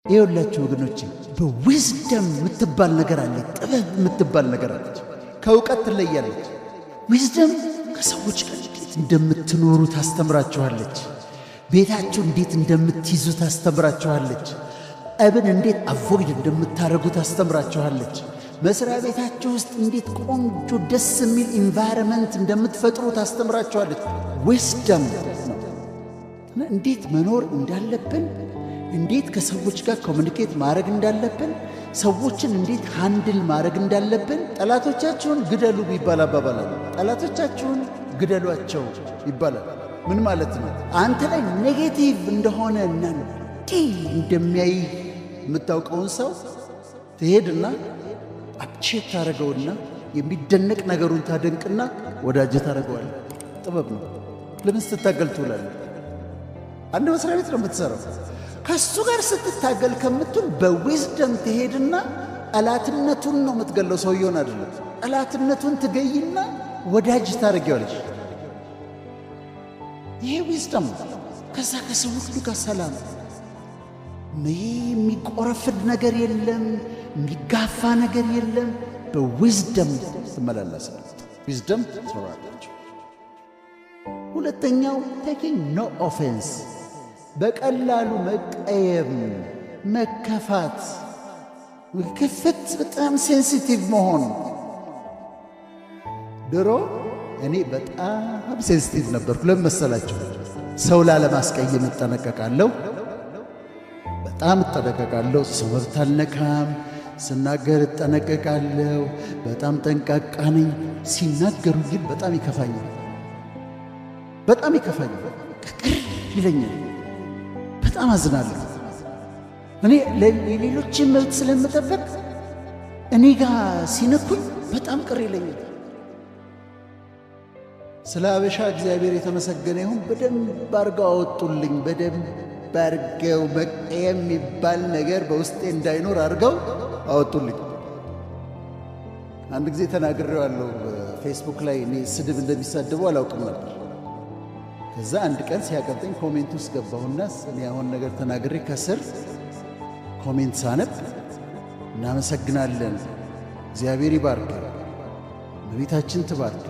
ይኸውላችሁ ወገኖቼ፣ በ wisdom የምትባል ነገር አለች። ጥበብ የምትባል ነገር አለች። ከእውቀት ትለያለች። Wisdom ከሰዎች ጋር እንዴት እንደምትኖሩ ታስተምራችኋለች። ቤታችሁ እንዴት እንደምትይዙ ታስተምራችኋለች። ጠብን እንዴት avoid እንደምታደርጉ ታስተምራችኋለች። መስሪያ ቤታችሁ ውስጥ እንዴት ቆንጆ ደስ የሚል environment እንደምትፈጥሩ ታስተምራችኋለች። Wisdom ነው እና እንዴት መኖር እንዳለብን፣ እንዴት ከሰዎች ጋር communicate ማድረግ እንዳለብን፣ ሰዎችን እንዴት handle ማድረግ እንዳለብን። ጠላቶቻችሁን ግደሉ ይባል አባባል አለ። ጠላቶቻችሁን ግደሏቸው ይባላል። ምን ማለት ነው? አንተ ላይ negative እንደሆነ እና እንዲህ እንደሚያይ የምታውቀውን ሰው ትሄድና appreciate ታደርገውና የሚደነቅ ነገሩን ታደንቅና ወዳጅ ታደርገዋለህ። ጥበብ ነው። ለምን ስትታገል ትውላለህ? አንድ መስሪያ ቤት ነው የምትሰራው። ከእሱ ጋር ስትታገል ከምትውል በ wisdom ትሄድና ጠላትነቱን ነው የምትገለው፣ ሰውየውን አይደለም። ጠላትነቱን ትገይና ወዳጅ ታደርጊዋለሽ። ይሄ wisdom ነው። ከዛ ከሰው ሁሉ ጋር ሰላም፣ ይሄ የሚቆረፍድ ነገር የለም፣ የሚጋፋ ነገር የለም። በ wisdom ትመላለሳለህ። Wisdom ትኖራላችሁ። ሁለተኛው taking no offense፣ በቀላሉ መቀየም፣ መከፋት፣ ክፍት፣ በጣም sensitive መሆን። ድሮ እኔ በጣም sensitive ነበርኩ። ለምን መሰላችሁ? ሰው ላለማስቀየም እጠነቀቃለሁ። በጣም እጠነቀቃለሁ። ሰው መብት አልነካም። ስናገር እጠነቀቃለሁ። በጣም ጠንቃቃ ነኝ። ሲናገሩ ግን በጣም ይከፋኛል። በጣም ይከፋኛል። ቅር ይለኛል። በጣም አዝናለሁ። እኔ የሌሎችን መብት ስለምጠብቅ እኔ ጋር ሲነኩኝ በጣም ቅር ይለኛል። ስለ አበሻ እግዚአብሔር የተመሰገነ ይሁን። በደንብ አድርገው አወጡልኝ። በደንብ አድርገው መቀየም የሚባል ነገር በውስጤ እንዳይኖር አድርገው አወጡልኝ። አንድ ጊዜ ተናግሬዋለሁ ፌስቡክ ላይ። እኔ ስድብ እንደሚሳደቡ አላውቅም ነበር። ከዛ አንድ ቀን ሲያቀብጠኝ comment ውስጥ ገባሁና እኔ አሁን ነገር ተናግሬ ከስር comment ሳነብ እናመሰግናለን፣ እግዚአብሔር ይባርክ፣ እመቤታችን ትባርክ፣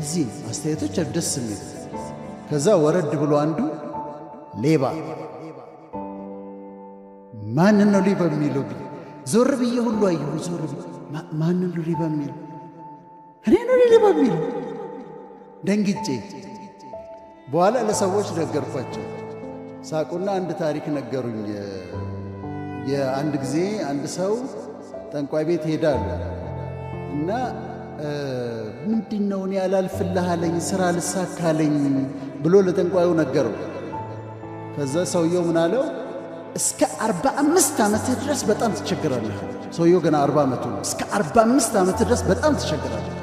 እዚህ አስተያየቶች ደስ የሚል። ከዛ ወረድ ብሎ አንዱ ሌባ፣ ማንን ነው ሌባ የሚለው? ዞር ብዬ ሁሉ አየሁ። ዞር ብዬ ማንን ነው ሌባ የሚለው? እኔ ነው ሌባ የሚለው? ደንግጬ በኋላ ለሰዎች ነገርኳቸው። ሳቁና አንድ ታሪክ ነገሩኝ። የአንድ ጊዜ አንድ ሰው ጠንቋይ ቤት ሄዳሉ እና ምንድን ነው እኔ አላልፍልህ አለኝ፣ ስራ አልሳካለኝ ብሎ ለጠንቋዩ ነገረው። ከዛ ሰውየው ምን አለው? እስከ 45 ዓመትህ ድረስ በጣም ትቸግራለህ። ሰውየው ገና 40 ዓመቱ ነው። እስከ 45 ዓመትህ ድረስ በጣም ትቸግራለህ።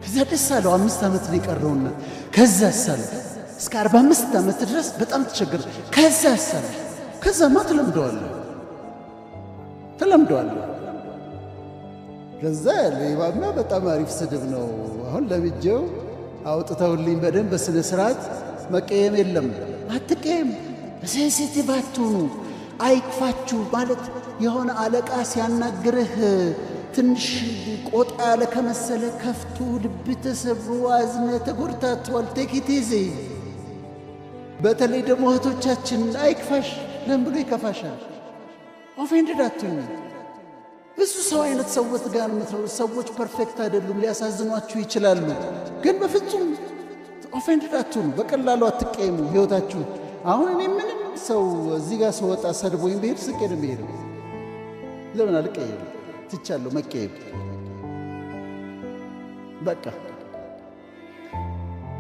ከዛ ደስ አለው፣ 5 ዓመት ነው የቀረውና። ከዛ አለ እስከ 45 ዓመት ድረስ በጣም ትቸግራለህ። ከዛ አለ ከዛማ ትለምደዋለህ ትለምደዋለህ። ከዛ ሌባማ በጣም አሪፍ ስድብ ነው። አሁን ለምጄው አውጥተውልኝ በደንብ በስነ ስርዓት መቀየም የለም። አትቀየም፣ sensitive አትሁኑ፣ አይክፋችሁ። ማለት የሆነ አለቃ ሲያናግርህ ትንሽ ቆጣ ያለ ከመሰለ ከፍቶ ልብ ተሰብሮ አዝነ ተጎድታችኋል። Take it easy። በተለይ ደግሞ እህቶቻችን አይክፋሽ። ለምን ብሎ ይከፋሻል? Offended አትሁኑ። ብዙ ሰው አይነት ሰዎች ጋር የምትኖሩ ሰዎች perfect አይደሉም፣ ሊያሳዝኗችሁ ይችላሉ። ግን በፍጹም offended አትሁኑ። በቀላሉ አትቀይሙ። ህይወታችሁ አሁን እኔ ምንም ሰው እዚህ ጋር ስወጣ ሰድቦኝ ብሄድ ስቄ ነው የምሄደው። ለምን አልቀየምም? ትቻለሁ መቀየም። በቃ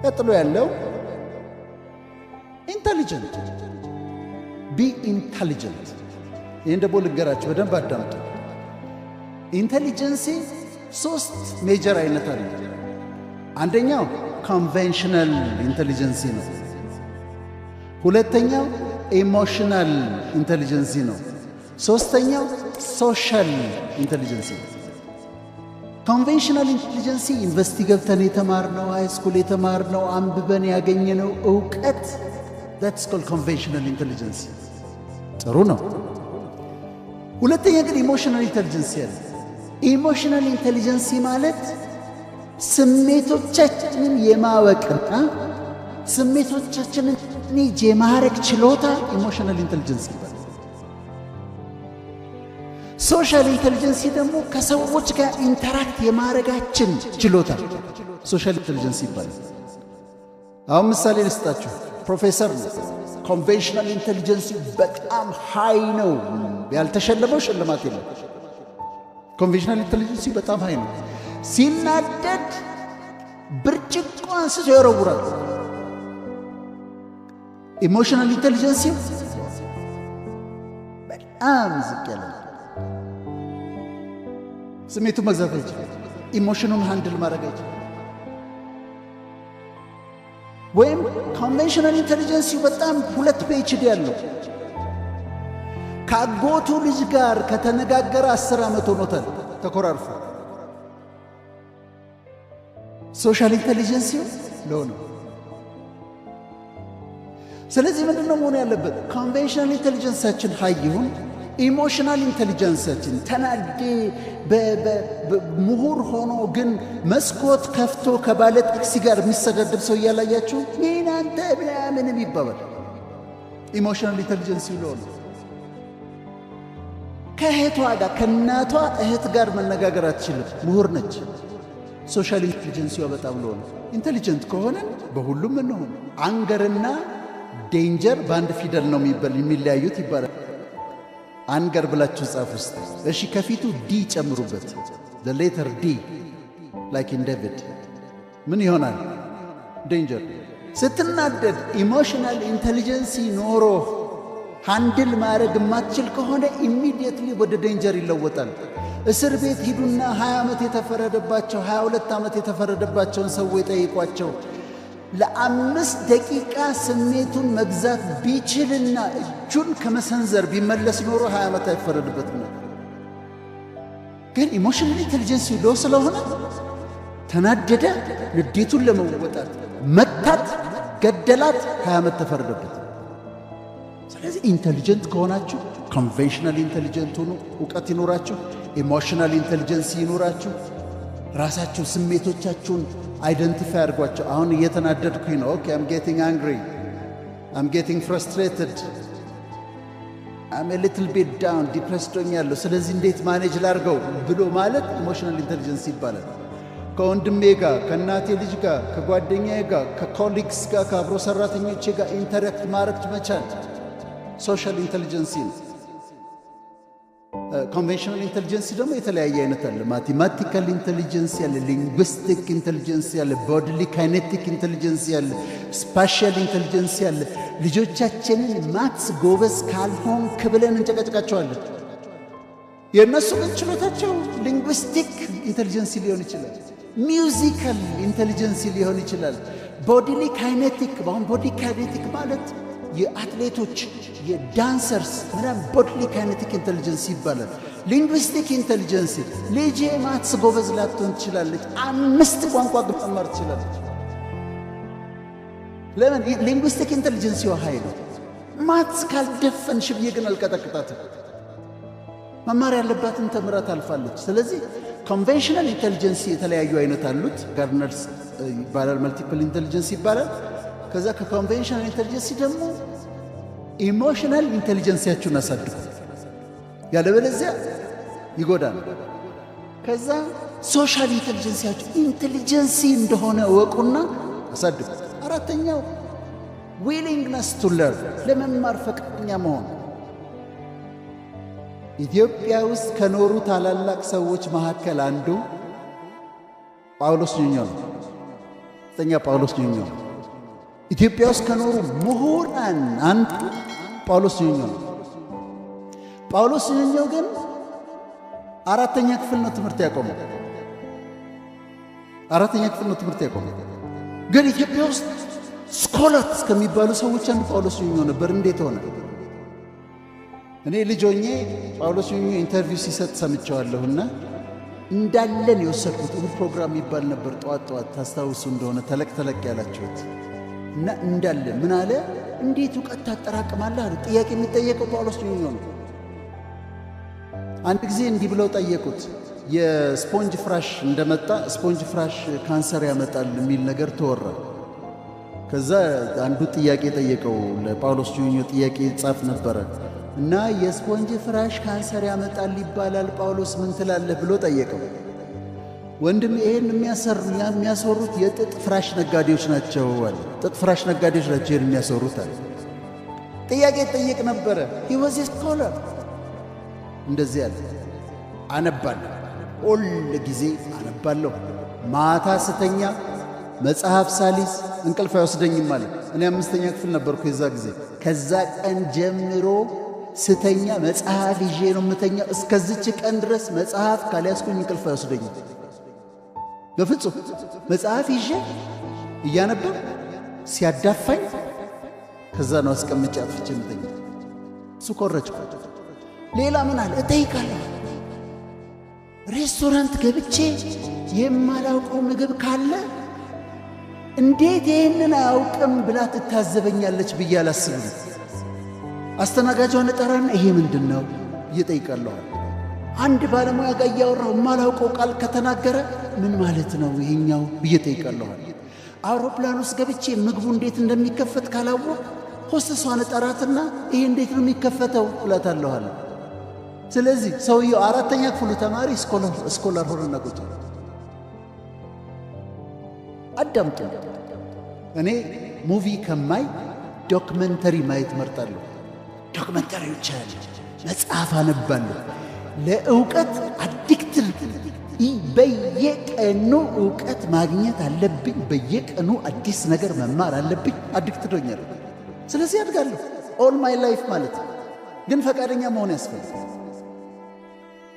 ቀጥሎ ያለው intelligent፣ be intelligent። ይህን ደግሞ ልንገራችሁ፣ በደንብ አዳምጡ። Intelligence ሶስት major አይነት አለ። አንደኛው conventional intelligence ነው። ሁለተኛው emotional intelligence ነው። ሶስተኛው social intelligence ነው። Conventional intelligence ዩኒቨርሲቲ ገብተን የተማርነው፣ high school የተማርነው፣ አንብበን ያገኘነው እውቀት፣ that's called conventional intelligence። ጥሩ ነው። ሁለተኛ ግን emotional intelligence ያለ። Emotional intelligence ማለት ስሜቶቻችንን የማወቅና ስሜቶቻችንን manage የማድረግ ችሎታ emotional intelligence ይባላል። Social intelligence ደግሞ ከሰዎች ጋር interact የማድረጋችን ችሎታ social intelligence ይባላል። አሁን ምሳሌ ልስጣችሁ። ፕሮፌሰር ነው። Conventional intelligence በጣም high ነው። ያልተሸለመው ሽልማት የለም። Conventional intelligence በጣም high ነው። ሲናደድ ብርጭቆ አንስቶ ይወረውራል። Emotional intelligence በጣም ዝቅ ያለ ነው። ስሜቱን መግዛት አይችልም። Emotion ኑን handle ማድረግ አይችልም። ወይም conventional intelligence በጣም 2 PhD ያለው፣ ከአጎቱ ልጅ ጋር ከተነጋገረ 10 ዓመት ሆኖታል ተኮራርፎ። Social intelligence low ነው። ስለዚህ ምንድን ነው መሆን ያለበት? Conventional intelligence ኣችን high ይሁን፣ emotional intelligence ኣችን፣ ተናዴ ምሁር ሆኖ ግን መስኮት ከፍቶ ከባለ ታክሲ ጋር የሚሰዳደብ ሰው እያላያችሁ ምን አንተ ምናምን የሚባባል emotional intelligence low ነው። ከእህቷ ጋር፣ ከእናቷ እህት ጋር መነጋገር አትችልም። ምሁር ነች። Social intelligence ዋ በጣም low ነው። Intelligent ከሆነን በሁሉም እንሆን። Anger ና danger በአንድ ፊደል ነው የሚለያዩት ይባላል። Anger ብላችሁ ጻፍ ውስጥ እሺ፣ ከፊቱ D ጨምሩበት። Letter D, like in David፣ ምን ይሆናል? Danger። ስትናደድ emotional intelligence ኖሮ handle ማድረግ የማትችል ከሆነ immediately ወደ danger ይለወጣል። እስር ቤት ሂዱና 20 ዓመት የተፈረደባቸው፣ 22 ዓመት የተፈረደባቸውን ሰዎች ጠይቋቸው። ለ5 ደቂቃ ስሜቱን መግዛት ቢችልና እጁን ከመሰንዘር ቢመለስ ኖሮ 20 ዓመት አይፈረድበትም ነበር። ግን emotional intelligence low ስለሆነ ተናደደ፣ ንዴቱን ለመወጣት መታት፣ ገደላት፣ 20 ዓመት ተፈረደበት። ስለዚህ intelligent ከሆናችሁ conventional intelligent ሁኑ፣ እውቀት ይኑራችሁ፣ emotional intelligence ይኑራችሁ። ራሳችሁ ስሜቶቻችሁን identify አድርጓቸው። አሁን እየተናደድኩኝ ነው። Okay, I'm getting angry, I'm getting frustrated, I'm little bit down, depressed ሆኛለሁ። ስለዚህ እንዴት manage ላድርገው ብሎ ማለት emotional intelligence ይባላል። ከወንድሜ ጋር፣ ከእናቴ ልጅ ጋር፣ ከጓደኛዬ ጋር፣ ከ colleagues ጋር፣ ከአብሮ ሰራተኞቼ ጋር interact ማድረግ መቻል social intelligence ነው። Conventional intelligence ደግሞ የተለያየ አይነት አለ። Mathematical intelligence ያለ፣ linguistic intelligence ያለ፣ bodily kinetic intelligence ያለ፣ spatial intelligence ያለ። ልጆቻችንን maths ጎበዝ ካልሆንክ ብለን እንጨቀጭቃቸዋለን። የእነሱ ግን ችሎታቸው linguistic intelligence ሊሆን ይችላል፣ musical intelligence ሊሆን ይችላል፣ bodily kinetic። አሁን body kinetic ማለት የአትሌቶች፣ የ dancers ምናምን bodily kinetic intelligence ይባላል። Linguistic intelligence፣ ልጄ maths ጎበዝ ላትሆን ትችላለች፣ አምስት ቋንቋ ግን መማር ትችላለች። ለምን? Linguistic intelligence high ነው። Maths ካልደፈንሽ ብዬ ግን አልቀጠቅጣትም። መማር ያለባትን ተምራ ታልፋለች። ስለዚህ conventional intelligence የተለያዩ አይነት አሉት። Gardner's ይባላል፣ multiple intelligence ይባላል። ከዛ ከ conventional intelligence ደግሞ emotional intelligence ያችሁን አሳድጉ፣ ያለበለዚያ ይጎዳል። ከዛ social intelligence ያችሁ intelligence እንደሆነ እወቁና አሳድጉ። አራተኛው willingness to learn፣ ለመማር ፈቃደኛ መሆን። ኢትዮጵያ ውስጥ ከኖሩ ታላላቅ ሰዎች መካከል አንዱ ጳውሎስ ኞኞ ነው። ጋዜጠኛ ጳውሎስ ኞኞ ነው። ኢትዮጵያ ውስጥ ከኖሩ ምሁራን አንዱ ጳውሎስ ኞኞ ነው። ጳውሎስ ኞኞ ግን አራተኛ ክፍል ነው ትምህርት ያቆመው። አራተኛ ክፍል ነው ትምህርት ያቆመው። ግን ኢትዮጵያ ውስጥ scholars ከሚባሉ ሰዎች አንዱ ጳውሎስ ኞኞ ነበር። እንዴት ሆነ? እኔ ልጅ ሆኜ ጳውሎስ ኞኞ interview ሲሰጥ ሰምቼዋለሁና እንዳለን የወሰድኩት። እሁድ ፕሮግራም የሚባል ነበር ጠዋት ጠዋት፣ ታስታውሱ እንደሆነ ተለቅ ተለቅ ያላችሁት፣ እና እንዳለ ምን አለ? እንዴት እውቀት ታጠራቅማለህ አሉ። ጥያቄ የሚጠየቀው ጳውሎስ ኞኞ ነው። አንድ ጊዜ እንዲህ ብለው ጠየቁት። የስፖንጅ ፍራሽ እንደመጣ ስፖንጅ ፍራሽ ካንሰር ያመጣል የሚል ነገር ተወራ። ከዛ አንዱ ጥያቄ ጠየቀው፣ ለጳውሎስ ጆኞ ጥያቄ ጻፍ ነበረ እና የስፖንጅ ፍራሽ ካንሰር ያመጣል ይባላል፣ ጳውሎስ ምን ትላለህ ብሎ ጠየቀው። ወንድም ይሄን የሚያሰሩት የጥጥ ፍራሽ ነጋዴዎች ናቸው አለ። ጥጥ ፍራሽ ነጋዴዎች ናቸው ይሄን የሚያሰሩት አለ። ጥያቄ ጠየቅ ነበረ። He was a scholar። እንደዚህ አለ። አነባለሁ፣ ሁል ጊዜ አነባለሁ። ማታ ስተኛ መጽሐፍ ሳልይዝ እንቅልፍ አይወስደኝም አለ። እኔ 5ኛ ክፍል ነበርኩ የዛ ጊዜ። ከዛ ቀን ጀምሮ ስተኛ መጽሐፍ ይዤ ነው የምተኛው። እስከዚች ቀን ድረስ መጽሐፍ ካልያዝኩኝ እንቅልፍ አይወስደኝም በፍጹም። መጽሐፍ ይዤ እያነበብኩ ሲያዳፋኝ ከዛ ነው አስቀምጬ አጥፍቼ የምተኛው። እሱ ኮረጅኩ። ሌላ ምን አለ እጠይቃለሁ። ሬስቶራንት ገብቼ የማላውቀው ምግብ ካለ እንዴት ይህንን አያውቅም ብላ ትታዘበኛለች ብዬ አላስብም። አስተናጋጇን እጠራና ይሄ ምንድን ነው እየጠይቃለሁ። አንድ ባለሙያ ጋር እያወራሁ የማላውቀው ቃል ከተናገረ ምን ማለት ነው ይሄኛው ብዬ እጠይቃለሁ። አውሮፕላን ውስጥ ገብቼ ምግቡ እንዴት እንደሚከፈት ካላወቅሁ ሆስተሷን እጠራትና ይሄ እንዴት ነው የሚከፈተው እላታለሁ አለ። ስለዚህ ሰውየው 4ኛ ክፍሉ ተማሪ scholar ሆነና ቁጭ። አዳምጡ። እኔ movie ከማይ documentary ማየት መርጣለሁ። Documentary ዎች አያለሁ፣ መጽሐፍ አነባለሁ። ለእውቀት addicted፣ በየቀኑ እውቀት ማግኘት አለብኝ። በየቀኑ አዲስ ነገር መማር አለብኝ። Addicted ሆኛለሁ። ስለዚህ አድጋለሁ all my life ማለት ነው። ግን ፈቃደኛ መሆን ያስፈልጋል።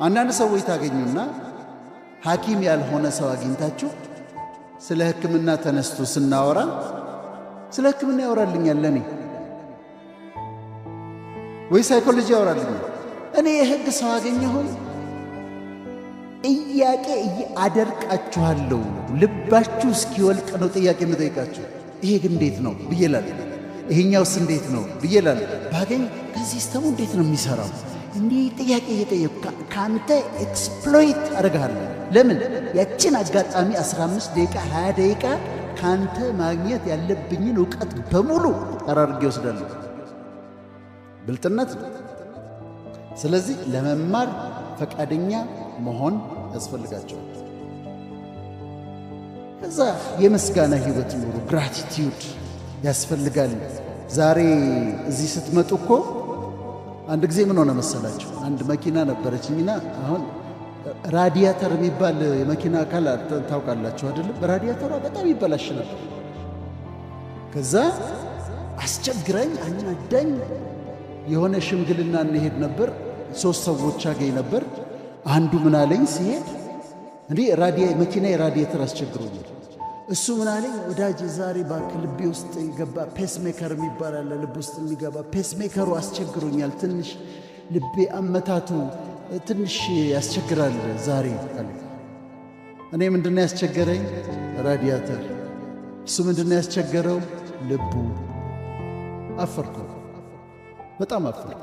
አንዳንድ ሰዎች ታገኙና ሐኪም ያልሆነ ሰው አግኝታችሁ ስለ ሕክምና ተነስቶ ስናወራ ስለ ሕክምና ያወራልኛል ለኔ፣ ወይ ሳይኮሎጂ ያወራልኛል። እኔ የህግ ሰው አገኘሁኝ ጥያቄ አደርቃችኋለሁ። ልባችሁ እስኪወልቅ ነው ጥያቄ የምጠይቃችሁ። ይሄ ግን እንዴት ነው ብዬ እላለሁ። ይሄኛውስ እንዴት ነው ብዬ እላለሁ። ባገኝ ከዚህ system ኡ እንዴት ነው የሚሰራው? እንዲህ ጥያቄ እየጠየቁ ካንተ exploit አደርግሃለሁ። ለምን ያችን አጋጣሚ 15 ደቂቃ 20 ደቂቃ ካንተ ማግኘት ያለብኝን እውቀት በሙሉ ጠራርጌ እወስዳለሁ። ብልጥነት ነው። ስለዚህ ለመማር ፈቃደኛ መሆን ያስፈልጋቸዋል። ከዛ የምስጋና ህይወት ኑሩ። Gratitude ያስፈልጋል። ዛሬ እዚህ ስትመጡ እኮ አንድ ጊዜ ምን ሆነ መሰላችሁ? አንድ መኪና ነበረችኝና አሁን ራዲያተር የሚባል የመኪና አካል ታውቃላችሁ አይደለም? ራዲያተሯ በጣም ይበላሽ ነበር። ከዛ አስቸግራኝ አናዳኝ የሆነ ሽምግልና እንሄድ ነበር። 3 ሰዎች አገኝ ነበር። አንዱ ምን አለኝ ሲሄድ፣ እንዴ መኪና የራዲያተር አስቸግሮኛል። እሱ ምን አለኝ፣ ወዳጄ ዛሬ እባክህ ልቤ ውስጥ የገባ pacemaker የሚባል አለ፣ ልብ ውስጥ የሚገባ pacemaker ኡ አስቸግሮኛል፣ ትንሽ ልቤ አመታቱ ትንሽ ያስቸግራል ዛሬ አለ። እኔ ምንድነው ያስቸገረኝ? ራዲያተር። እሱ ምንድነው ያስቸገረው? ልቡ። አፈርኩ፣ በጣም አፈርኩ።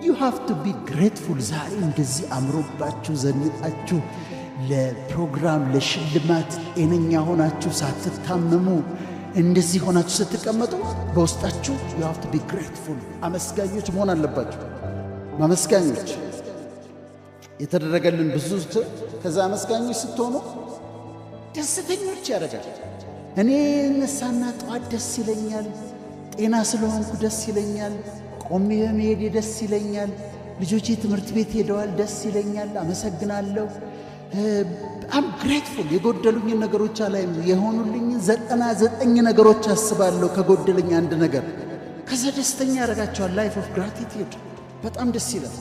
You have to be grateful። ዛሬ እንደዚህ አምሮባችሁ ዘንጣችሁ ለፕሮግራም ለሽልማት ጤነኛ ሆናችሁ ሳትታመሙ እንደዚህ ሆናችሁ ስትቀመጡ በውስጣችሁ you have to be grateful። አመስጋኞች መሆን አለባችሁ። አመስጋኞች የተደረገልን ብዙ፣ ከዛ አመስጋኞች ስትሆኑ ደስተኞች ያደርጋል። እኔ እነሳና ጠዋት ደስ ይለኛል። ጤና ስለሆንኩ ደስ ይለኛል። ቆሜ በመሄዴ ደስ ይለኛል። ልጆቼ ትምህርት ቤት ሄደዋል፣ ደስ ይለኛል። አመሰግናለሁ። I'm grateful። የጎደሉኝን ነገሮች አላይም። የሆኑልኝን 99 ነገሮች አስባለሁ። ከጎደለኝ አንድ ነገር ከዛ ደስተኛ ያደርጋቸዋል። Life of gratitude በጣም ደስ ይላል።